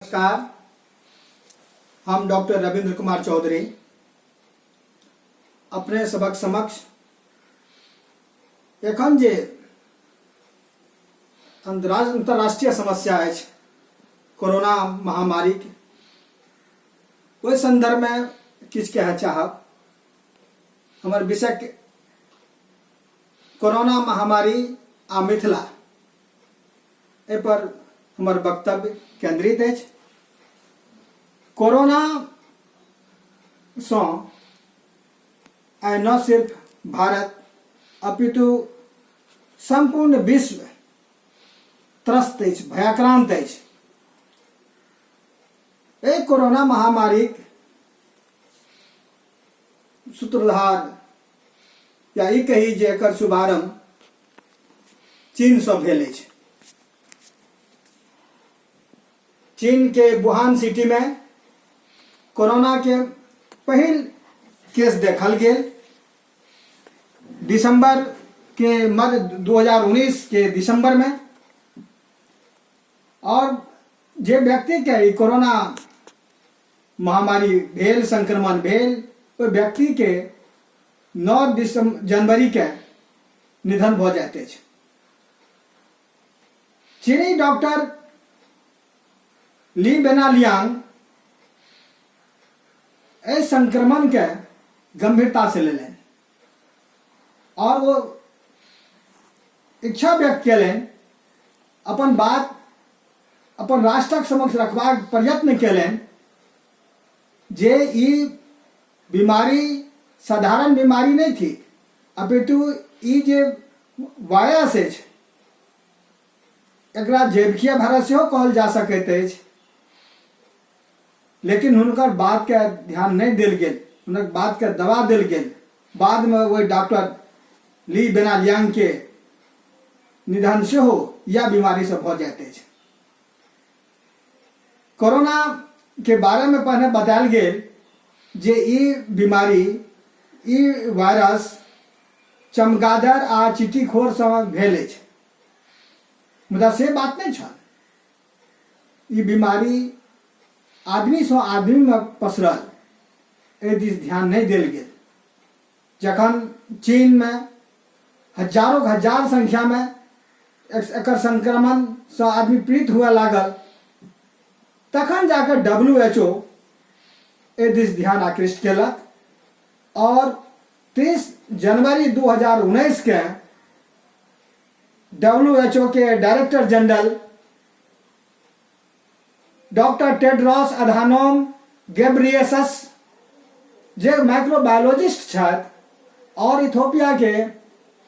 नमस्कार, हम डॉक्टर रविंद्र कुमार चौधरी अपने सबक समक्ष एखन जे अंतर्राष्ट्रीय समस्या अछि कोरोना महामारीके, ओहि संदर्भमे किछु कहय चाहब। हमर विषय कोरोना महामारी आ मिथिला, एहिपर हमर वक्तव्य केंद्रित अछि। कोरोना सँ आइ न सिर्फ भारत अपितु सम्पूर्ण विश्व त्रस्त अछि, भयाक्रांत अछि। एहि कोरोना महामारीक सूत्रधार या ई कही जे एकर शुभारंभ चीनसँ भेल अछि। चीन के वुहान सिटी में कोरोना के पहिल केस देखल गेल दिसंबर के मध्य 2019 के दिसंबर में, और जे व्यक्ति के ई कोरोना महामारी भेल, संक्रमण भेल, ओहि व्यक्ति के 9 दिसंबर जनवरी के निधन भऽ जाइत अछि। चीनी डॉक्टर ली बेनालियांग एहि संक्रमण के गंभीरता से लेलनि और वो इच्छा व्यक्त कयलनि, अपन बात अपन राष्ट्रक समक्ष रखबाक प्रयत्न कयलनि जे ई बीमारी साधारण बीमारी नहि थिक, अपितु ई जे वायरस अछि एकरा जैविकीय वायरस सेहो कहल जा सकैत अछि। लेकिन हुनकर बातके ध्यान नहि देल गेल, हुनक बातके दबा देल गेल। बादमे ओहि डॉक्टर ली बेनालियांग के निधन सेहो इएह बीमारीसँ भऽ जाइत अछि। कोरोना के बारेमे पहिने बतायल गेल जे ई बीमारी, ई वायरस चमगादड़ आ चींटीखोरसँ भेल अछि, मुदा से बात नहि छल। ई बीमारी आदमीसँ आदमीमे पसरल, एहि दिस ध्यान नहि देल गेल। जखन चीनमे हजारों हजार संख्यामे एकर संक्रमणसँ आदमी पीड़ित हुए लागल, तखन जाकर डब्ल्यू एच ओ एहि दिस ध्यान आकृष्ट केलक और 30 जनवरी 2019 के डब्ल्यू एच ओ के director general doctor Tedros Adhanom Ghebreyesus, जे माइक्रोबायोलॉजिस्ट छथि और इथोपिया के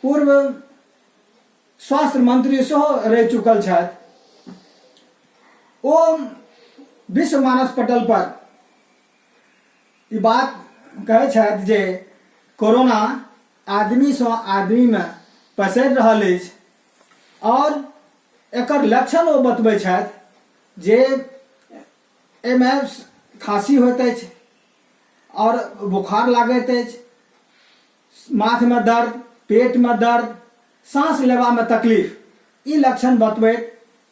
पूर्व स्वास्थ्य मंत्री सेहो रहि चुकल छथि, ओ विश्व मानस पटल पर ई बात कहै छथि जे कोरोना आदमीसँ आदमीमे पसरि रहल अछि और एकर लक्षण ओ बतबै छथि जे एहिमे खाँसी होइत अछि और बुखार लागैत अछि, माथमे दर्द, पेटमे दर्द, साँस लेबामे तकलीफ, ई लक्षण बतबैत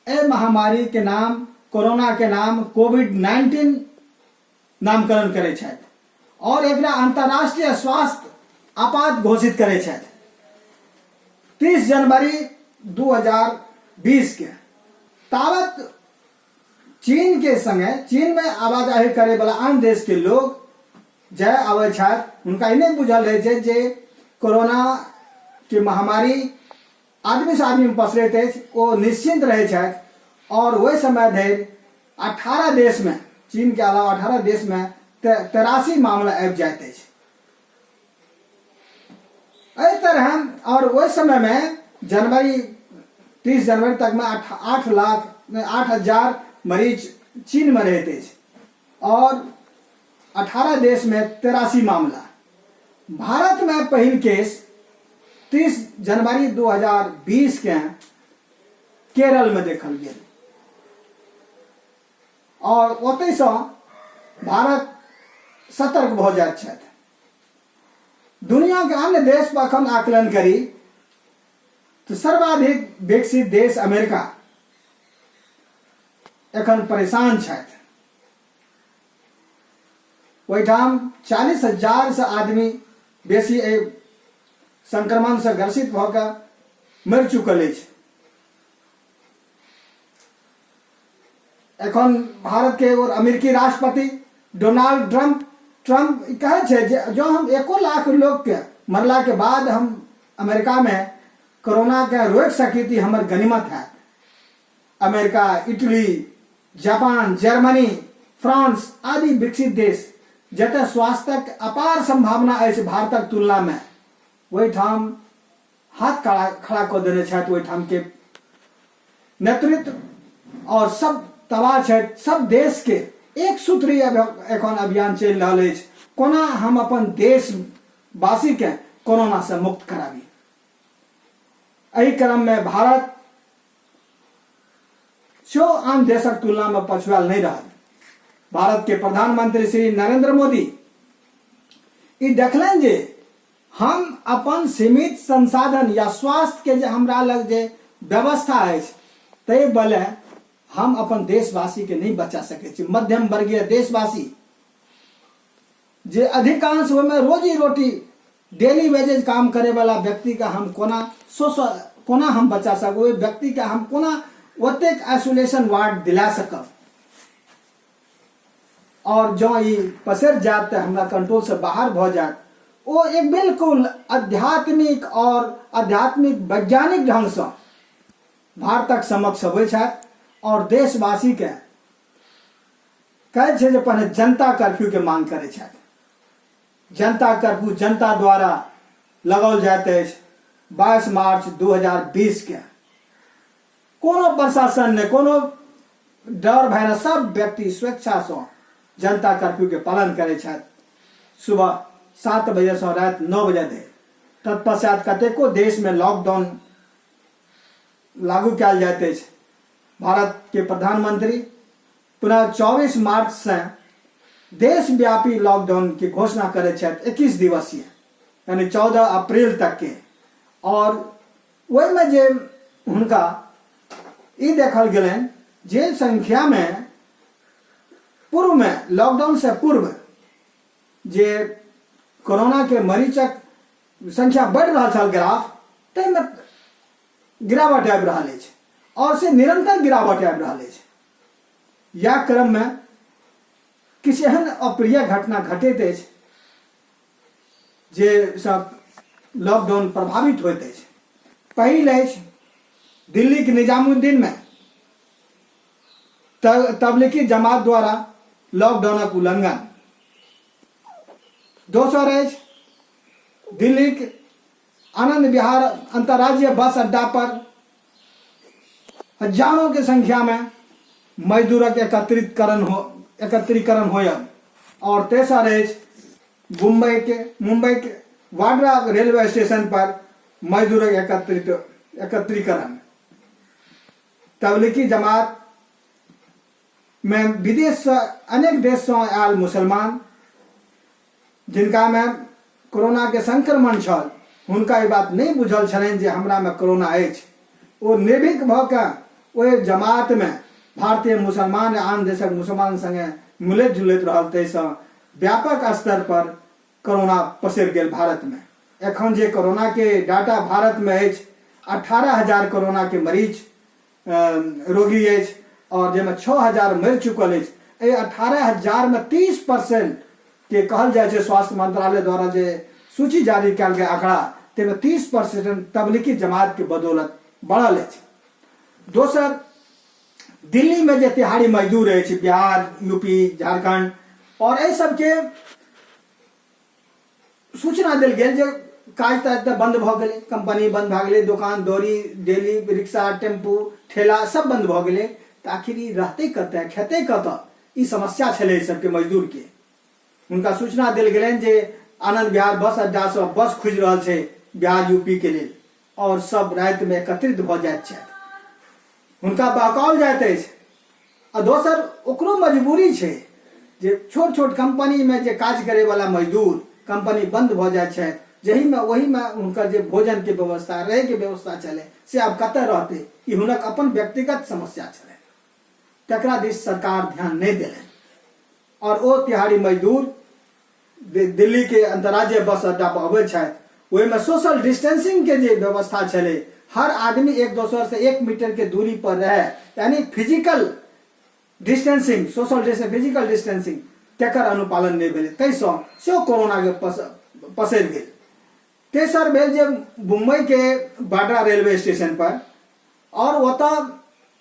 एहि महामारीके नाम, कोरोनाके नाम कोविड-19 नामकरण करै छथि और एकरा अंतर्राष्ट्रीय स्वास्थ्य आपात घोषित करै छथि 30 जनवरी 2020 के। तावत चीन के संगे चीन में आवाजाही करे वाला अन्य देश के लोग जाय आबै छथि, हुनका ई नहि बुझल रहै छै जे कोरोना के महामारी आदमी से आदमी में पसरैत अछि। ओ निश्चिंत रहै छथि और ओहि समय धरि 18 देश में, चीन के अलावा 18 देश में 83 मामला आबि जाइत अछि एहि तरह। और ओहि समय में जनवरी 30 जनवरी तक में आठ लाख नहीं, 8,000 मरीज चीन में रहैत अछि और 18 देश में 83 मामला। भारत में पहिल केस 30 जनवरी 2020 के केरल में देखल गेल और ओतहिसँ भारत सतर्क भऽ जाइत छथि। दुनिया के अन्य देश पर अखन आकलन करी तऽ सर्वाधिक विकसित देश अमेरिका एखन परेशान छथि। ओहिठाम 40,000 सँ आदमी बेसी एहि संक्रमण सँ ग्रसित भऽ कऽ मरि चुकल अछि। एखन भारत के एगो अमेरिकी राष्ट्रपति डोनाल्ड ट्रम्प ट्रम्प कहै छै जे जँ हम एको लाख लोकके मरलाके बाद हम अमेरिकामे कोरोनाके रोकि सकी तऽ ई हमर गनीमत हैत। America, Italy, Japan, Germany, France आदि विकसित देश जतय स्वास्थ्यक अपार संभावना अछि भारतक तुलनामे, ओहिठाम हाथ खड़ा खड़ा कऽ देने छथि ओहिठामके नेतृत्व आओर सब तबाह छथि। सब देशके एक सूत्री एखन अभियान चलि रहल अछि, कोना हम अपन देशवासीके कोरोनासँ मुक्त कराबी। एहि क्रममे भारत सेहो आन देशक तुलनामे पछुआयल नहि रहल। भारतके प्रधानमंत्री श्री नरेंद्र मोदी ई देखलनि जे हम अपन सीमित संसाधन या स्वास्थ्यके जे हमरा लग जे व्यवस्था अछि ताहि बले हम अपन देशवासीके नहि बचा सकै छी। मध्यम वर्गीय देशवासी जे अधिकांश ओहिमे रोजी रोटी डेली वेजेज काम करैवला व्यक्तिके हम कोना कोना हम बचा सकब, ओहि व्यक्तिके हम कोना ओतेक आइसोलेशन वार्ड दिला सकब, आओर जँ ई पसरि जायत तऽ हमरा कंट्रोलसँ बाहर भऽ जायत। ओ एक बिल्कुल आध्यात्मिक आओर आध्यात्मिक वैज्ञानिक ढङ्गसँ भारतक समक्ष अबै छथि आओर देशवासीके कहै छै जे पहिने जनता कर्फ्यूके मांग करै छथि। जनता कर्फ्यू जनता द्वारा लगाओल जाइत अछि 22 मार्च 2020 के। कोनो प्रशासन नहि, कोनो डर भय नहि, सब व्यक्ति स्वेच्छासँ जनता कर्फ्यूके पालन करै छथि सुबह 7 बजेसँ राति 9 बजे धरि। तत्पश्चात कतेको देशमे लॉकडाउन लागू कयल जाइत अछि। भारतके प्रधानमंत्री पुनः 24 मार्च से देशव्यापी लॉकडाउन के घोषणा करै छथि 21 दिवसीय, यानी 14 अप्रैल तक के। और ओहिमे जे हुनका ई देखल गेलनि जे संख्यामे पूर्वमे लॉकडाउन से पूर्व जे कोरोना के मरीजक संख्या बढ़ि रहल छल ग्राफ, ताहिमे गिरावट आबि रहल अछि और से निरंतर गिरावट आबि रहल अछि। यह क्रममे किछु एहन अप्रिय घटना घटैत अछि जे सब लॉकडाउन प्रभावित होइत अछि। पहिल अछि दिल्लीके निजामुद्दीनमे तबलीगी जमात द्वारा लॉकडाउनक उल्लंघन। दोसर अछि दिल्लीक आनंद विहार अंतर्राज्यीय बस अड्डा पर हजारों के संख्या में मजदूरक एकत्रीकरण होयब। और तेसर अछि मुंबई के वाड्रा रेलवे स्टेशन पर मजदूरक एकत्रीकरण। तबलीगी जमात में विदेश से अनेक देश से आयल मुसलमान जिनका में कोरोना के संक्रमण छल, हुनका ई बात नहि बुझल छलनि जे हमरा में कोरोना अछि। ओ निर्भीक भऽ कऽ ओहि जमात में भारतीय मुसलमान आन देशक मुसलमान संगे मिलैत जुलैत रहल, ताहिसँ व्यापक स्तर पर कोरोना पसरि गेल भारत में। एखन जे कोरोना के डाटा भारत में अछि, 18,000 कोरोना के मरीज रोगी अछि और जाहिमे 6,000 मरि चुकल अछि। एहि 18,000 में 30% के कहल जाइ छै स्वास्थ्य मंत्रालय द्वारा जे सूची जारी कयल गेल आंकड़ा, ताहिमे 30% तबलीगी जमात के बदौलत बढ़ल अछि। दोसर, दिल्ली में जे तिहाड़ी मजदूर अछि, बिहार, यूपी, झारखंड और एहि सबके सूचना देल गेल जे काज ताज तऽ बंद भऽ गेलै, कंपनी बंद भऽ गेलै, दोकान दौरी, डेली रिक्शा, टेम्पू, ठेला सब बंद भऽ गेलै, तऽ आखिर ई रहतै कतऽ, खेतै कतऽ? ई समस्या छलै एहि सबके मजदूरके। हुनका सूचना देल गेलनि जे आनंद विहार बस अड्डासँ बस खुजि रहल छै बिहार यूपी के लेल और सब रातिमे एकत्रित भऽ जाइत छथि। हुनका बहकाओल जाइत अछि। आ दोसर ओकरो मजबूरी छै जे छोट छोट कंपनीमे जे काज करैवला मजदूर कंपनी बंद भऽ जाइ छथि, जाहिमे ओहिमे हुनकर जे भोजनके व्यवस्था, रहैके व्यवस्था छलै, से आब कतऽ रहतै? ई हुनक अपन व्यक्तिगत समस्या छलै। तकरा दिस सरकार ध्यान नहि देलनि आओर ओ तिहाड़ी मजदूर दिल्लीके अंतर्राज्यीय बस अड्डा पर अबै छथि। ओहिमे सोशल डिस्टेंसिंगके जे व्यवस्था छलै, हर आदमी एक दोसरसँ 1 मीटरके दूरी पर रहै, यानी physical distancing, social distance, physical distancing, तकर अनुपालन नहि भेलै, ताहिसँ सेहो कोरोनाके पसरि गेल। तेसर भेल जे मुम्बईके बाड्रा रेलवे स्टेशन पर, आओर ओतऽ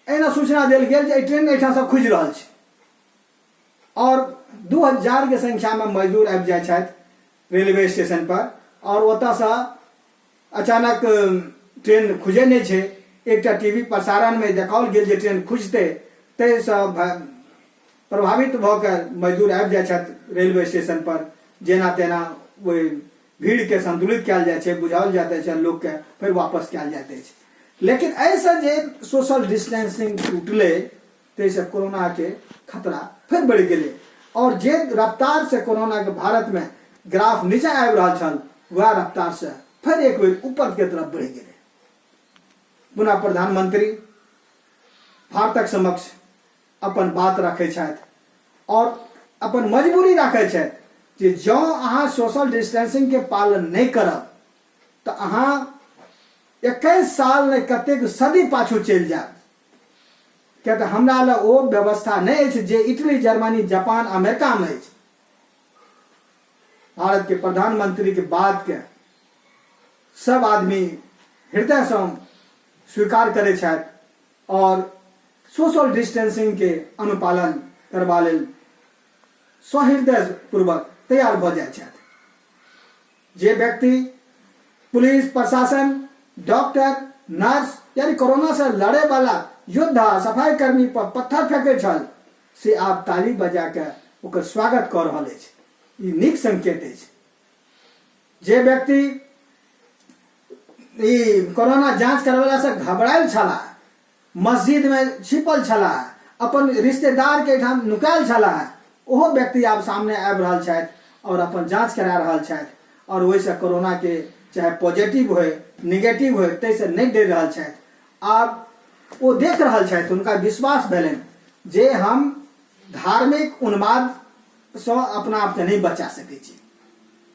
एहिना सूचना देल गेल जे एहि ट्रेन एहिठामसँ खुजि रहल छै, आओर 2000 के संख्यामे मजदूर आबि जाइ छथि रेलवे स्टेशन पर, आओर ओतऽसँ अचानक ट्रेन खुजै नहि छै। एकटा टी वी प्रसारणमे देखाओल गेल जे ट्रेन खुजतै, ताहिसँ प्रभावित भऽ कऽ मजदूर आबि जाइ छथि रेलवे स्टेशन पर। जेना तेना ओहि भीड़के संतुलित कयल जाइ छै, बुझाओल जाइत अछि लोकके, फेर वापस कयल जाइत अछि। लेकिन एहिसँ जे सोशल डिस्टेंसिंग टूटलै, ताहिसँ कोरोनाके खतरा फेर बढ़ि गेलै, आओर जे रफ्तारसँ कोरोनाके भारतमे ग्राफ नीचा आबि रहल छल, वएह रफ्तारसँ फेर एक बेर ऊपरके तरफ बढ़ि गेलै। पुनः प्रधानमंत्री भारतक समक्ष अपन बात रखै छथि आओर अपन मजबूरी राखै छथि जे जँ अहाँ सोशल डिस्टेंसिंगके पालन नहि करब तऽ अहाँ 21 साल नहि कतेक सदी पाछू चलि जायब, किया तऽ हमरा लग ओ व्यवस्था नहि अछि जे इटली, जर्मनी, जापान, अमेरिकामे अछि। भारतके प्रधानमंत्रीके बातके सब आदमी हृदयसँ स्वीकार करै छथि आओर सोशल डिस्टेंसिंगके अनुपालन करबा लेल सहृदय पूर्वक तैयार भऽ जाइ छथि। जे व्यक्ति पुलिस प्रशासन, डॉक्टर, नर्स यानी कोरोना से लड़े वाला योद्धा, सफाई कर्मी पर पत्थर फेंकै छल, से आब ताली बजा के ओकर स्वागत कऽ रहल अछि। ई नीक संकेत अछि। जे व्यक्ति ई कोरोना जांच करबेला से घबरायल छलाह, मस्जिद में छिपल छलाह, अपन रिश्तेदार के एहिठाम नुकायल छलाह, ओहो व्यक्ति आब सामने आबि रहल छथि आओर अपन जांच करा रहल छथि, आओर ओहिसँ कोरोना के चाहे पॉजिटिव होय निगेटिव होय ताहिसँ नहि डरि रहल छथि। आब ओ देख रहल छथि, हुनका विश्वास भेलनि जे हम धार्मिक उन्मादसँ अपना आपके नहि बचा सकै छी,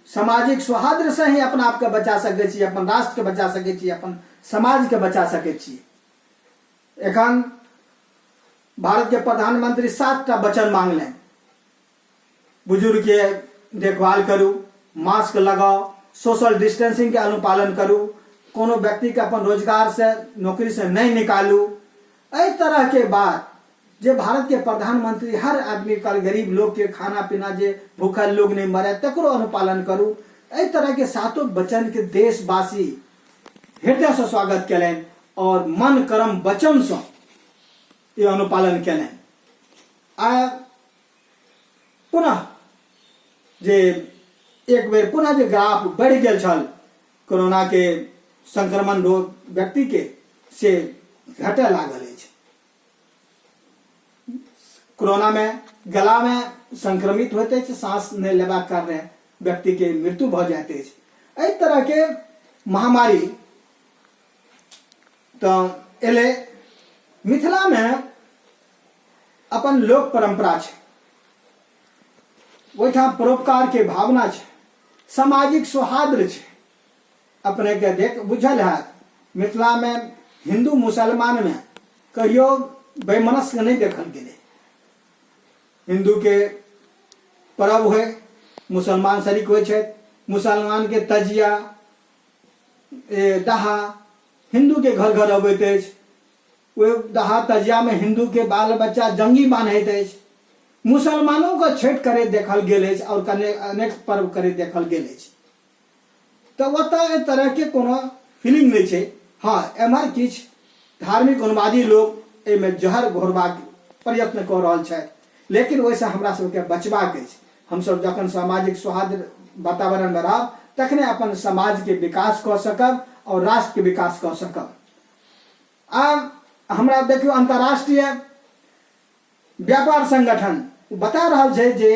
सामाजिक सौहार्द्रसँ ही अपना आपके बचा सकै छी, अपन राष्ट्रके बचा सकै छी, अपन समाजके बचा सकै छी। एखन भारतके प्रधानमंत्री 7टा वचन मांगलनि। बुजुर्गके देखभाल करू, मास्क लगाओ, सोशल डिस्टेंसिंगके अनुपालन करू, कोनो व्यक्तिके अपन रोजगारसँ नौकरीसँ नहि निकालू। एहि तरहके बात जे भारत के प्रधानमंत्री हर आदमी कल गरीब लोग के खाना पीना, जे भूखल लोग नहीं मरे तकरो अनुपालन करू, एहि तरह के सातों वचन के देशवासी हृदय से स्वागत केलनि और मन कर्म वचन से ई अनुपालन केलनि। आ पुनः जे एक बेर पुनः जे ग्राफ बढ़ि गेल छल कोरोना के संक्रमण रोग व्यक्ति के, से घटय लागल अछि। कोरोना में गला में संक्रमित होइत अछि, सांस नहि लेबाक कारणे व्यक्ति के मृत्यु भऽ जाइत अछि। एहि तरह के महामारी तऽ एलै। मिथिला में अपन लोक परंपरा छै, ओहिठाम परोपकार के भावना छै, सामाजिक सौहार्द छै। अपने के देख बुझल हैत, मिथिला में हिंदू मुसलमान में कहियो वैमनस्य नहीं देखल गेलै। हिंदू के पर्व होय मुसलमान शरीक होइ छथि, मुसलमान के तजिया दाहा हिंदू के घर घर अबैत अछि, ओहि दाहा तजिया में हिंदू के बाल बच्चा जंगी बान्हैत अछि। मुसलमानों के छठि करैत देखल गेल अछि और कने अनेक पर्व करैत देखल गेल अछि। तऽ ओतऽ एहि तरहके कोनो फीलिंग नहि छै। हँ, एम्हर किछु धार्मिक उन्मादी लोक एहिमे जहर घोरबाक प्रयत्न कऽ रहल छथि, लेकिन ओहिसँ हमरा सबके बचबाक अछि। हमसब जखन सामाजिक सौहार्द वातावरणमे रहब तखने अपन समाजके विकास कऽ सकब आओर राष्ट्रके विकास कऽ सकब। आ हमरा देखियौ, अंतर्राष्ट्रीय व्यापार संगठन बता रहल छै जे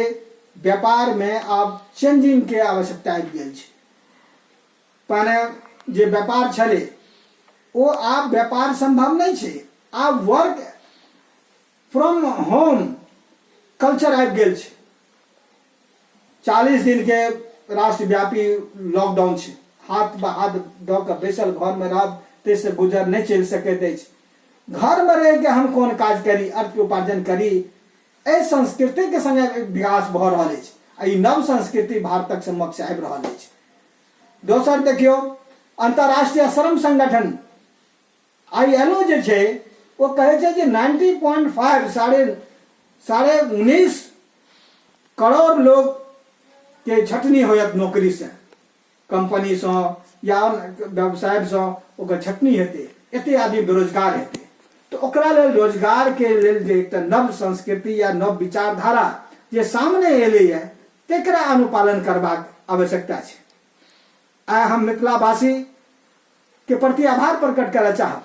व्यापार में आब चेंजिंग के आवश्यकता आबि गेल छै। पहिने जे व्यापार छलै ओ आब व्यापार संभव नहि छै। आब वर्क फ्रॉम होम कल्चर आबि गेल छै। 40 दिनके राष्ट्रव्यापी लॉकडाउन छै, हाथ पर हाथ दऽ कऽ बैसल घरमे रहब ताहिसँ गुजर नहि चलि सकैत अछि। घरमे रहिके हम कोन काज करी, अर्थके उपार्जन करी, एहि संस्कृतिके सङ्गे विकास भऽ रहल अछि आ ई नव संस्कृति भारतक समक्ष आबि रहल अछि। दोसर देखियौ, अन्तर्राष्ट्रीय श्रम संगठन I L O जे छै ओ कहै छै जे 90.5 19.5 करोड़ लोग के छटनी होयत नौकरी से, कंपनी से या व्यवसाय से ओकर छटनी हेतै, एते आदमी बेरोजगार हेतै। तऽ ओकरा लेल रोजगार के लेल जे एकटा नव संस्कृति या नव विचारधारा जे सामने एलैए तेकरा अनुपालन करबाक आवश्यकता छै। आइ हम मिथिलावासी के प्रति आभार प्रकट करय चाहब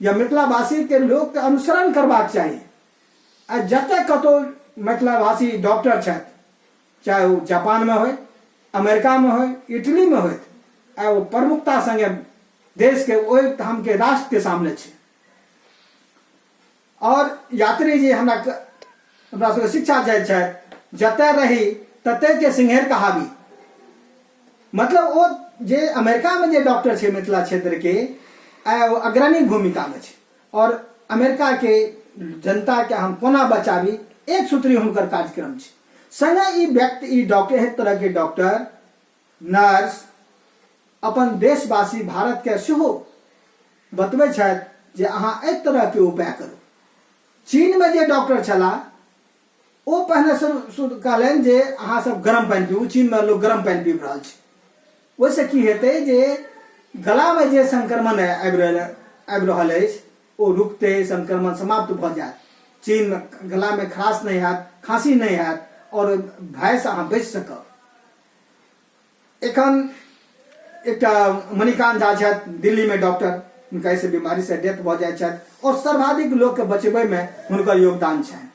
या मिथिलावासी के लोक के अनुसरण करबाक चाही। आ जतय कतौ मिथिलावासी डॉक्टर छथि, चाहे ओ जापान में होय, अमेरिका में होय, इटली में होय, आ ओ प्रमुखता संगे देश के ओहि ठाम के राष्ट्र के सामने छै। और यात्री जी हमरा हमरा सबके शिक्षा जाइ छथि, जतय रही ततय के सिंहेर कहाबी। मतलब ओ जे अमेरिका में जे डॉक्टर छै मिथिला क्षेत्र के, आइ ओ अग्रणी भूमिका में छै और अमेरिका के जनता के हम कोना बचाबी एक सूत्री हुनकर कार्यक्रम छै। संगे ई व्यक्ति, ई डॉक्टर, एहन तरह के डॉक्टर नर्स अपन देशवासी भारत के सेहो बतबै छथि जे अहाँ एहि तरह के उपाय करू। चीन में जे डॉक्टर छलाह ओ पहिने शुरू कहलनि जे अहाँ सब गरम पानि पीबू, चीन में लोग गरम पानि पीब रहल छै, ओहिसँ की हेतै जे गलामे जे संक्रमण आबि रहल अछि ओ रुकतै, संक्रमण समाप्त भऽ जायत, चीनमे गलामे खराश नहि हैत, खाँसी नहि हैत आओर भयसँ अहाँ बचि सकब। एखन एकटा मणिकांत झा छथि दिल्लीमे डॉक्टर, हुनका एहिसँ बीमारीसँ डेथ भऽ जाइ छथि आओर सर्वाधिक लोकके बचबैमे हुनकर योगदान छनि।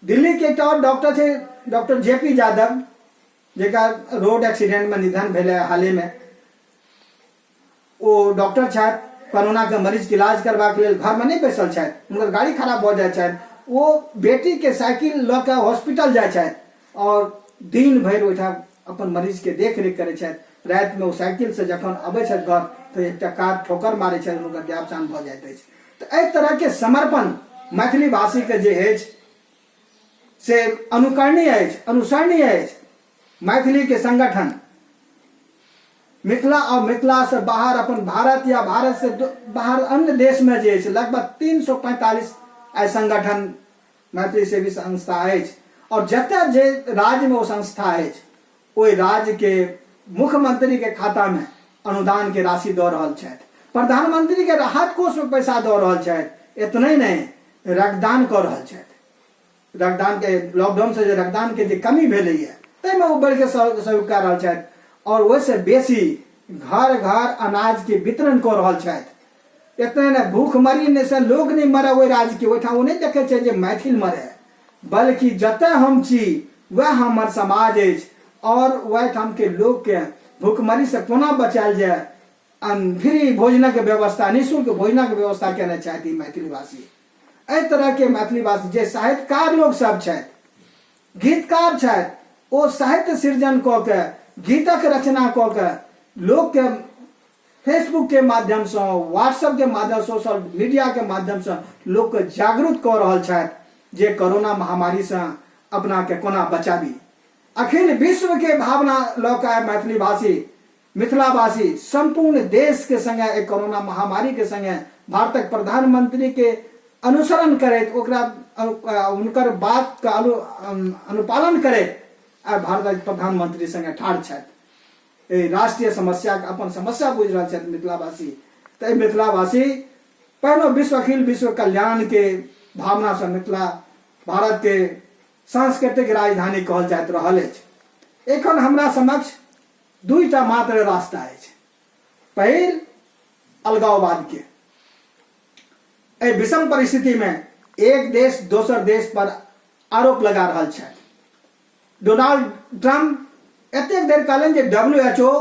दिल्लीके एकटा आओर डॉक्टर छै डॉक्टर जे पी यादव, जकर रोड एक्सीडेंटमे निधन भेलै हालेमे। ओ डॉक्टर छथि, कोरोनाके मरीजके इलाज करबाक लेल घरमे नहि बैसल छथि, हुनकर गाड़ी खराब भऽ जाइ छनि, ओ बेटीके साइकिल लऽ कऽ हॉस्पिटल जाइ छथि आओर दिन भरि ओहिठाम अपन मरीजके देखरेख करै छथि। रातिमे ओ साइकिलसँ जखन अबै छथि घर तऽ एकटा कार ठोकर मारै छथि, हुनकर देहावसान भऽ जाइत अछि। तऽ एहि तरहके समर्पण मैथिली भाषीके जे अछि से अनुकरणीय अछि, अनुसरणीय अछि। मैथिलीके संगठन मिथिला और मिथिला से बाहर अपन भारत या भारत से बाहर अन्य देश में जे अछि लगभग 345 आइ संगठन मैथिली सेवी संस्था अछि और जतय जे राज्य में ओ संस्था अछि ओहि राज्य के मुख्यमंत्री के खाता में अनुदान के राशि दऽ रहल छथि, प्रधानमंत्री के राहत कोष में पैसा दऽ रहल छथि, एतने नहि रक्तदान कऽ रहल छथि। रक्तदान के लॉकडाउन से जे रक्तदान के जे कमी भेलैए ताहिमे ओ बढ़िके सहयोग कऽ रहल छथि और ओहिसँ बेसी घर घर अनाज के वितरण कऽ रहल छथि। एतने नहि, भूखमरी नहि से लोक नहि मरे ओहि राज्य के, ओहिठाम ओ नहि देखै छै जे मैथिल मरे, बल्कि जतय हम छी वएह हमर समाज अछि और ओहिठाम के लोकके भूखमरी से कोना बचायल जाय, फ्री भोजनक व्यवस्था, निःशुल्क भोजनक व्यवस्था केने छथि ई मैथिली भाषी। एहि तरहके मैथिली भाषी जे साहित्यकार लोक सब छथि, गीतकार छथि, ओ साहित्य सृजन कऽ के, गीतक रचना कऽ के लोकके फेसबुकके माध्यमसँ, व्हाट्सएपके माध्यम, सोशल मीडियाके माध्यमसँ लोकके जागरूक कऽ रहल छथि जे कोरोना महामारीसँ अपनाके कोना बचाबी। अखिल विश्वके भावना लऽ कऽ आइ मैथिली भाषी मिथिलावासी सम्पूर्ण देश के संगे एहि कोरोना महामारी के संगे भारतक प्रधानमंत्री के अनुसरण करैत ओकरा हुनकर बात के अनुपालन करैत आइ भारतक प्रधानमंत्री संगे ठाढ़ छथि। एहि राष्ट्रीय समस्या के अपन समस्या बुझि रहल छथि मिथिलावासी। तऽ एहि मिथिलावासी पहिनो विश्व अखिल विश्व कल्याण के भावना से मिथिला भारत के सांस्कृतिक राजधानी कहल जाइत रहल अछि। एखन हमरा समक्ष दुईटा मात्र रास्ता अछि। पहिल अलगाववाद के, एहि विषम परिस्थिति में एक देश दोसर देश पर आरोप लगा रहल छथि। डोनाल्ड ट्रंप एतेक देर कहलनि जे डब्ल्यू एच ओ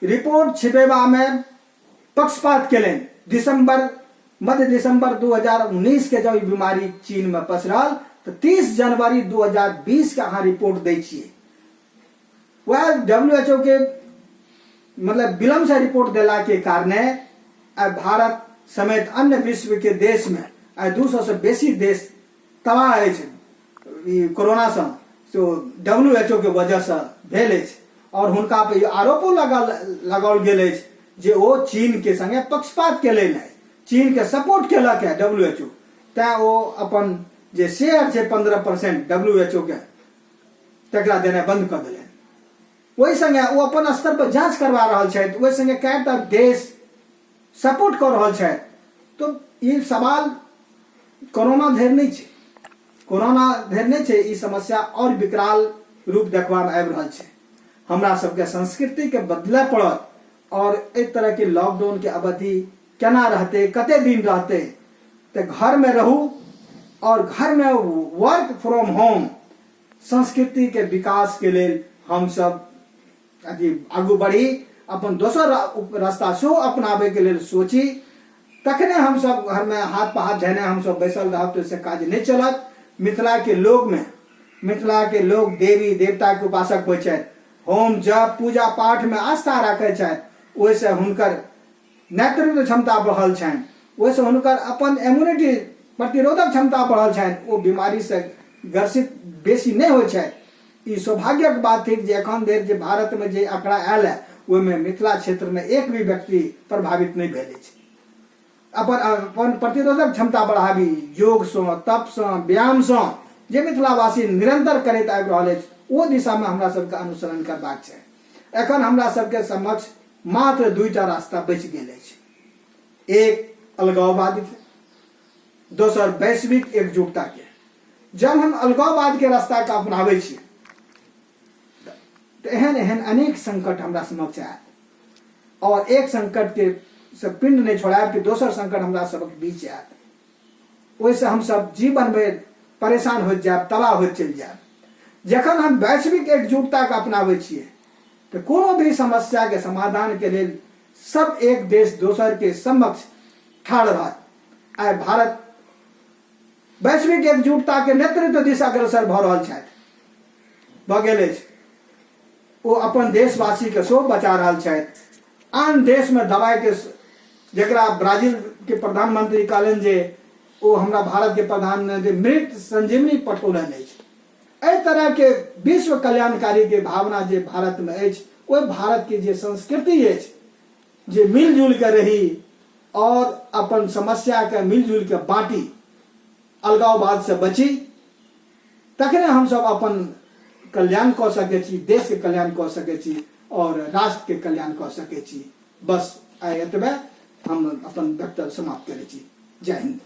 रिपोर्ट छिपेबा में पक्षपात केलनि। दिसंबर मध्य दिसंबर 2019 के जब ई बीमारी चीन में पसरल तऽ 30 जनवरी 2020 के अहाँ रिपोर्ट दै छियै। वएह डब्ल्यू एच ओ के मतलब विलम्ब से रिपोर्ट देला के कारणे आइ भारत समेत अन्य विश्व के देश में आइ 200 से बेसी देश तबाह अछि ई कोरोना सँ, से ओ डब्ल्यू एच ओ के वजह सँ भेल अछि। और हुनका पर ई आरोपो लगाओल गेल अछि जे ओ चीन के संगे पक्षपात केलनि अछि, चीन के सपोर्ट केलक है डब्ल्यू एच ओ, तैं ओ अपन जे शेयर छै 15% डब्ल्यू एच ओ के तकरा देनाइ बंद कऽ देलनि। ओहि संगे ओ अपन स्तर पर जांच करवा रहल छथि, ओहि संगे कएटा देश सपोर्ट कऽ रहल छथि। तो ई सवाल कोरोना धरि नहि छै, कोरोना धरि नहि छै, ई समस्या और विकराल रूप देखबा में आबि रहल छै। हमरा सबके संस्कृति के बदलय पड़त और एहि तरह के लॉकडाउन के अवधि केना रहते, कते दिन रहते, तऽ घर में रहू और घर में वर्क फ्रॉम होम संस्कृति के विकास के लेल हम सब अथी आगू बढ़ी, अपन दोसर रास्ता सेहो अपनाबै के लेल सोची, तखने हम सब घर में हाथ पर हाथ धयने हम सब बैसल रहब तो ओहिसँ काज नहि चलत। मिथिला के लोग में, मिथिला के लोग देवी देवता के उपासक होइ छथि, होम जप पूजा पाठ में आस्था राखै छथि, ओहिसँ हुनकर नेतृत्व क्षमता बढ़ल छनि, ओहिसँ हुनकर अपन इम्यूनिटी प्रतिरोधक क्षमता बढ़ल छनि, ओ बीमारीसँ ग्रसित बेसी नहि होइ छथि। ई सौभाग्यक बात थिक जे एखन धरि जे भारतमे जे आंकड़ा आयल है ओहिमे मिथिला क्षेत्रमे एक भी व्यक्ति प्रभावित नहि भेल अछि। अपन अपन प्रतिरोधक क्षमता बढ़ाबी योगसँ, तपसँ, व्यायामसँ जे मिथिलावासी निरंतर करैत आबि रहल अछि ओ दिशामे हमरा सबके अनुसरण करबाक छै। एखन हमरा सबके समक्ष मात्र दुईटा रास्ता बचि गेल अछि, एक अलगाववाद के, दोसर वैश्विक एकजुटता के। जब हम अलगाववाद के रास्ता के अपनाबै छी तऽ एहन एहन अनेक संकट हमरा समक्ष आयत और एक संकट के से पिंड नहि छोड़ायब कि दोसर संकट हमरा सबक बीच आयत, ओहिसँ हमसब जीवन भरि परेशान होइत जायब, तबाह होइत चलि जायब। जखन हम वैश्विक एकजुटता के अपनाबै छियै तऽ कोनो भी समस्या के समाधान के लेल सब एक देश दोसर के समक्ष ठाढ़ रहत। आइ भारत वैश्विक एकजुटता के नेतृत्व दिस अग्रसर भऽ रहल छथि, भऽ गेल अछि। ओ अपन देशवासी के सेहो बचा रहल छथि। आन देश में दवाई के जकरा ब्राजील के प्रधानमंत्री कहलनि जे ओ हमरा भारत के प्रधानमंत्री मृत संजीवनी पठौलनि अछि। एहि तरह के विश्व कल्याणकारी के भावना जे भारत में अछि, ओहि भारत के जे संस्कृति अछि जे मिलजुल के रही और अपन समस्या के मिलजुल के बांटी, अलगाववाद से बची, तखने हमसब अपन कल्याण कऽ सकै छी, देश के कल्याण कऽ सकै छी और राष्ट्र के कल्याण कऽ सकै छी। बस आइ एतबे, हम अपन वक्तव्य समाप्त करै छी। जय हिंद।